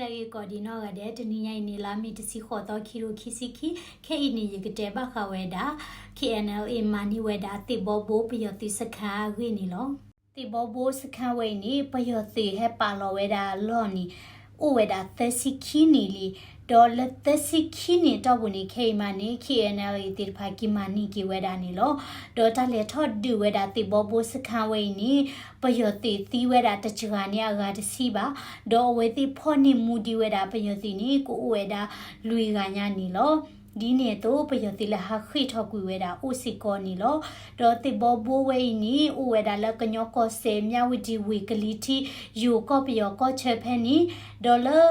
ဂ့ၤကိးဒံးနီၢ်ဂၤဒဲး, တနံၤညါအံၤန့ၣ် လါမ့ၤတဆံဃိးသီ ခံကထိခံဆံခံ, ခဲအံၤန့ၣ် ယကတဲဘၣ်ဃးဝဲဒၣ် K N L A မၤန့ၢ်ဝဲဒၣ်သ့ၣ်ဘီဘိပယီၤသုးစခါအဂ့ၢ်န့ၣ်လီၤ. သ့ၣ်ဘီဘိစခါဝဲအံၤန့ၣ် ပယီၤသုးဟဲပာ်လီၤဝဲဒၣ်အလီၢ်န့ၣ် အိၣ်ဝဲဒၣ်သၢဆံခံနံၣ်လံ. ဒီးလၢသၢဆံခံနံၣ်အတီၢ်ပူၤန့ၣ် ခဲအံၤမးန့ၣ် K N L A သ့ၣ်တဖၣ်က့ၤမၤန့ၢ်က့ၤဝဲဒၣ်န့ၣ်လီၤ. ဒီးတၢ်လဲၤထီၣ်ဒုးဝဲဒၣ်သ့ၣ်ဘီဘိစခါဝဲအံၤန့ၣ် ပယီၤသုးသံဝဲဒၣ်တစှၤန့ၣ်အဂၤတဆံဘၣ်, ဒီးအဝဲသ့ၣ်ဖီၣ်န့ၢ်မူဒံးဝဲဒၣ်ပယီၤသုးန့ၣ် ကအိၣ်ဝဲဒၣ်လွံၢ်ဂၤညါန့ၣ်လီၤ. ဒ်န့ၣ်အသိး ပယီၤသုးလၢဟးဃ့ၢ်ထီၣ်ကွံာ်ဝဲဒၣ်အိၣ်စ့ၢ်ကီးန့ၣ်လီၤ. ဒီးသ့ၣ်ဘီဘိဝဲအံၤန့ၣ် အိၣ်ဝဲဒၣ်လၢကညီကီၢ်စဲၣ် မၠၣ်ဝတံၣ် ဝ့ၢ်ကလံၤထံး ယိၤကီၢ်ပယီၤကီၢ်ဆၢဖဲန့ၣ်, ဒီးလၢ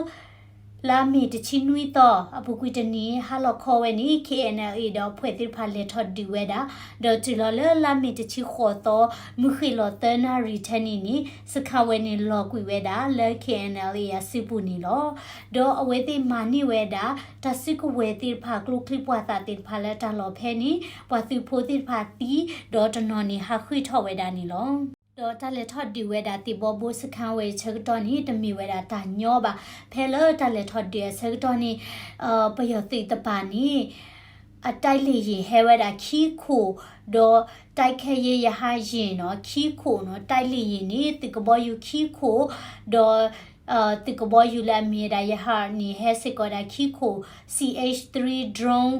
လါမ့ၤတဆံနွံသီ အပူၤကွံာ်တနံၤ ဟါလီၤခီဝဲန့ၣ် K N L A ဒီးအဖွဲ့သ့ၣ်တဖၣ်လဲၤထီၣ်ဒုးဝဲဒၣ်, ဒီးတုၤလီၤလၢလါမ့ၤတဆံဃိးသီ မုၢ်ဃ့ၢ်လီၤသၢနၣ်ရံၣ်ထဲန့ၣ်န့ၣ် စခါဝဲန့ၣ်လီၤကွံာ်ဝဲဒၣ်လၢ K N L A အစုပူၤန့ၣ်လီၤ. ဒီးအဝဲသ့ၣ်မၤန့ၢ်ဝဲဒၣ် တၢ်စုကဝဲၤသ့ၣ်တဖၣ် ကျိချံမျိာ်သၣ်သ့ၣ်တဖၣ်လၢတၢ်လီၢ်ဖဲန့ၣ် ပှၤသုးဖိသ့ၣ်တဖၣ်သံ, ဒီးတနီၤန့ၣ်ဟးဃ့ၢ်ထီၣ်ဝဲဒၣ်န့ၣ်လီၤ. ဒီးတၢ်လဲၤထီၣ်ဒုးဝဲဒၣ်သ့ၣ်ဘီဘိစခါဝဲအဆၢကတီၢ်န့ၣ် တမ့ၢ်ဝဲဒၣ်တၢ်ညီဘၣ်. ဖဲလၢတၢ်လဲၤထီၣ်ဒုးအဆၢကတီၢ်န့ၣ် ပယီၤသုးတပၤန့ၣ် အတိုက်လေယာဉ်ဟဲဝဲဒၣ်ခံခိၣ်, ဒီးတိုက်ခိုက်ရေးရဟတ်ယာဉ်နီၤ ခံခိၣ်နီၤ တိုက်လေယာဉ်န့ၣ် သုးကဘီယူၤခံခိၣ်, ဒီး သုးကဘီယူၤလၢအမ့ၢ်ဝဲဒၣ်ရဟတ်ယာဉ်န့ၣ် ဟဲစ့ၢ်ကီးဝဲဒၣ်ခံခိၣ်, C H three drone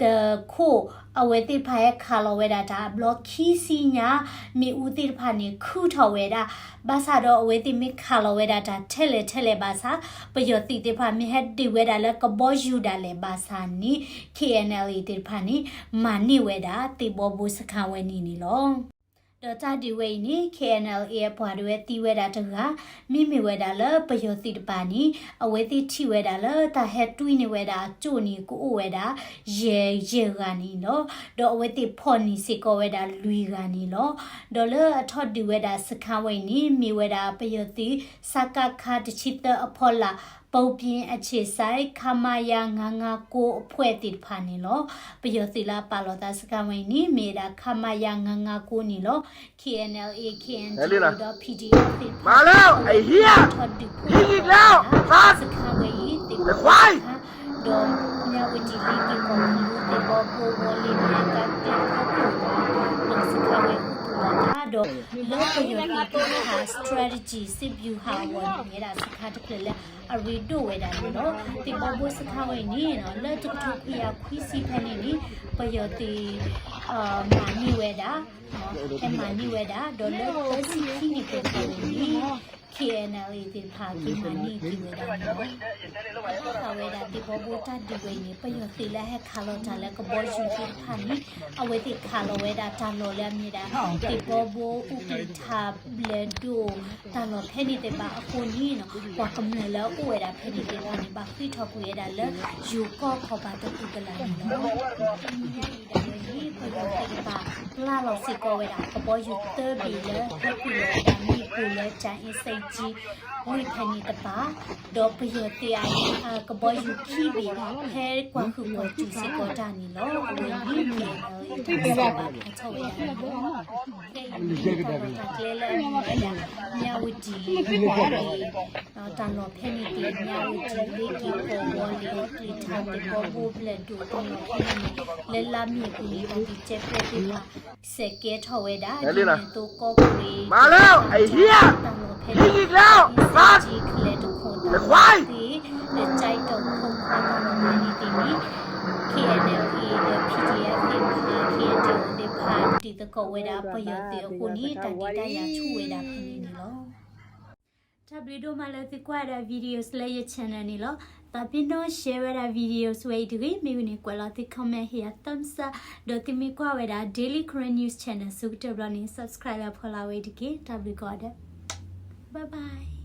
တခိၣ်, အဝဲသ့ၣ်တဖၣ်ဟဲခးလီၤဝဲဒၣ်တၢ်အဘျီခံဆံညါ, မ့ၣ်အူသ့ၣ်တဖၣ်န့ၣ် ခုၣ်ထီၣ်ဝဲဒၣ်, ဘၣ်ဆၣ်ဒီးအဝဲသ့ၣ်မ့ၢ်ခးလီၤဝဲဒၣ်တၢ်ထဲလဲၣ်ထဲလဲၣ်ဘၣ်ဆၣ်, ပယီၤသုးသ့ၣ်တဖၣ်မ့ၢ်ဟဲဒုးဝဲဒၣ်လၢကဘီယူၤဒၣ်လဲာ်ဘၣ်ဆၣ်န့ၣ် K N L A သ့ၣ်တဖၣ်န့ၣ် မၤန့ၢ်ဝဲဒၣ်သ့ၣ်ဘီဘိစခါဝဲန့ၣ်န့ၣ်လီၤ. ဒီးတၢ်ဒုးဝဲအံၤန့ၣ် K N L A အပှၤဒၣ်ဝဲသံဝဲဒၣ်တဂၤ, မ့မ့ၢ်ဝဲဒၣ်လၢပယီၤသုးတပၤန့ၣ် အဝဲသ့ၣ်ထံၣ်ဝဲဒၣ်လၢတၢ်ဟဲတွံၢ်န့ၢ်ဝဲဒၣ်အကၠိၣ်န့ၣ် ကအိၣ်ဝဲဒၣ် ယဲၢ် ယဲၢ်ဂၤန့ၣ်လီၤ. ဒီးအဝဲသ့ၣ်ဖီၣ်န့ၢ်စ့ၢ်ကီးဝဲဒၣ်လွံၢ်ဂၤန့ၣ်လီၤ. ဒီးလၢအထီၣ်ဒုးဝဲဒၣ်စခါဝဲအံၤန့ၣ် မ့ၢ်ဝဲဒၣ်ပယီၤသုး စကခ တဆံသၢအဖီလာ် ပူၤပျ့အ့ၣ်ဆ့းစဲး ခမရ ငါးငါးကိုး အဖွဲ့သ့ၣ်တဖၣ်န့ၣ်လီၤ. ပယီၤသုးလၢအပာ်လီၤသးစခါဝဲအံၤန့ၣ် မ့ၢ်ဝဲဒၣ် ခမရ ငါးငါးကိုးန့ၣ်လီၤ. K N L A, K N D O ဒီး P D F သ့ၣ်တဖၣ် ထီၣ်ဒုးဖှိၣ်ဝဲဒၣ်စခါဝဲအံၤ သ့ၣ်ဘီဘိစခါ, ဒီးမၠၣ်ဝတံၣ် လ့က့ၤ ကီၢ်ပလူး သ့ၣ်ဘီဘိ ဝီၤလ့ၤ မ့ၢ်ကါကျဲ ခီခိၣ် ဒီးစခါဝဲအံၤအိၣ်ပူၤလီၤတၢ်ဒီး လၢပယီၤသုးသ့ၣ်တဖၣ် strategy စစ်ဗျူဟာ အဂီၢ်န့ၣ် မ့ၢ်ဝဲဒၣ်စခါတဖျၢၣ်လၢအရ့ဒိၣ်ဝဲဒၣ်န့ၣ်လီၤ. သ့ၣ်ဘီဘိစခါဝဲအံၤန့ၣ် လၢတကထိခွံကယၤခွံဆံဖဲန့ၣ်န့ၣ် ပယီၤသုး မၤန့ၢ်ဝဲဒၣ် ဟဲမၤန့ၢ်ဝဲဒၣ် ဒီးလၢသၢဆံခံနံၣ်ပူၤန့ၣ် K N L A သ့ၣ်တဖၣ်က့ၤမၤန့ၢ်က့ၤဝဲဒၣ်န့ၣ်လီၤ. ဘၣ်ဃးဝဲဒၣ်သ့ၣ်ဘီဘိတၢ်ဒုးဝဲအံၤန့ၣ် ပယီၤသုးလၢဟဲခးလီၤတၢ်လၢကဘီယူၤသ့ၣ်တဖၣ်န့ၣ် အဝဲသ့ၣ်ခးလီၤဝဲဒၣ်တၢ်လီၢ်လၢအမ့ၢ်ဒၣ် သ့ၣ်ဘီဘိအူကလံၤထးဘျၢၣ်ဒိၣ် တၢ်လီၢ်ဖဲန့ၣ်သ့ၣ်တဖၣ်အဃိန့ၣ် ပှၤကမျၢၢ်လၢအအိၣ်ဝဲဒၣ်ဖဲန့ၣ်သ့ၣ်တဖၣ်န့ၣ် ဘၣ်ဃ့ၢ်ထီၣ်ကွံာ်ဝဲဒၣ်လၢယိၤကီၢ်ခီၣ်ဘၣ်တကူၣ်ကလာ်န့ၣ်လီၤ. ဒ်န့ၣ်အဝဲန့ၣ် ပယီၤသုးတဖၣ် ပျၢ်လီၤစ့ၢ်ကီးဝဲဒၣ် ကဘီယူၤသၢဘ့ၣ်လၢဟဲကွံာ်လီၤဝဲဒၣ်မ့ၣ်ပိၢ်လၢ ကၠၤအ့စ့ကၠံ ဝ့ၢ်ဖဲန့ၣ်တပၤ, ဒီးပယီၤသုးအကဘီယူၤခံဘ့ၣ် ဟဲကွၢ်ဟုၣ်ကွၢ်စူၣ်စ့ၢ်ကီးတၢ်န့ၣ်လီၤ. အဝဲန့ၣ် K N L A တၢ်ကစီၣ်ဘၣ်ဖျါထီၣ်ဝဲဒၣ်န့ၣ်လီၤ. ဖဲအံၤန့ၣ်တၢ်လီၢ်တၢ်ကျဲလၢအမ့ၢ်ဝဲဒၣ် မၠၣ်ဝတံၣ် ဝီၤလ့ၤ တၢ်လီၢ်ဖဲန့ၣ်သ့ၣ် မၠၣ်ဝတံၣ် လ့က့ၤ ကီၢ်ဝီၤလ့ၤ အူကလံၤထး သ့ၣ်ဘီဘိဘျၢၣ်ဒိၣ်တၢ်လီၢ်ဖဲန့ၣ်န့ၣ် လၢလါမ့ၤအပူၤန့ၣ် တၢ်ဒုးကဲပျဲၢ်သ့ၣ်တဖၣ် စဲးကဲထီၣ်ဝဲဒၣ် ဒ်န့ၣ်အသိးကီၢ်ကရ့ၣ် တၢ်လီၢ်ဖဲန့ၣ် အ့ၣ်စ့ကၠံ ကလဲၤတခိၣ်တၢ်လီၢ်သ့ၣ် ဒီးကၠဲးတီၣ်ခိၣ်ခွါတၢ်လီၢ်ဖဲန့ၣ်သ့ၣ်န့ၣ် K N L A ဒီး P D F သ့ၣ်တဖၣ် K N D O သ့ၣ်တဖၣ် ဒုးသကိးဝဲဒၣ်ပယီၤသုးအဃိန့ၣ် တၢ်ဒုးတၢ်ယၤဆူၣ်ဝဲဒၣ်ဖဲန့ၣ်န့ၣ်လီၤ. တၢ်ဘျုးဒိၣ်မးလၢသုကွၢ်ဝဲဒၣ် videos လၢယ channel န့ၣ်လီၤ. သးပ့ၤနီၣ် share ဝဲဒၣ် videos ဝဲအံၤတဂ့ၤ. မ့ၢ်ဝံၤန့ၣ် ကွဲးလီၤသု comment ဟ့ၣ်ယၤ thumbs up ဒီးသုမ့ၢ်ကွၢ်ဝဲဒၣ် Daily Karen News Channel ဆၢကတီၢ်ဘျီန့ၣ် subscribe လၢဖီလာ်ဝဲအံၤတက့ၢ်. တၢ်ဘျုးကိးဂၤဒဲး bye bye.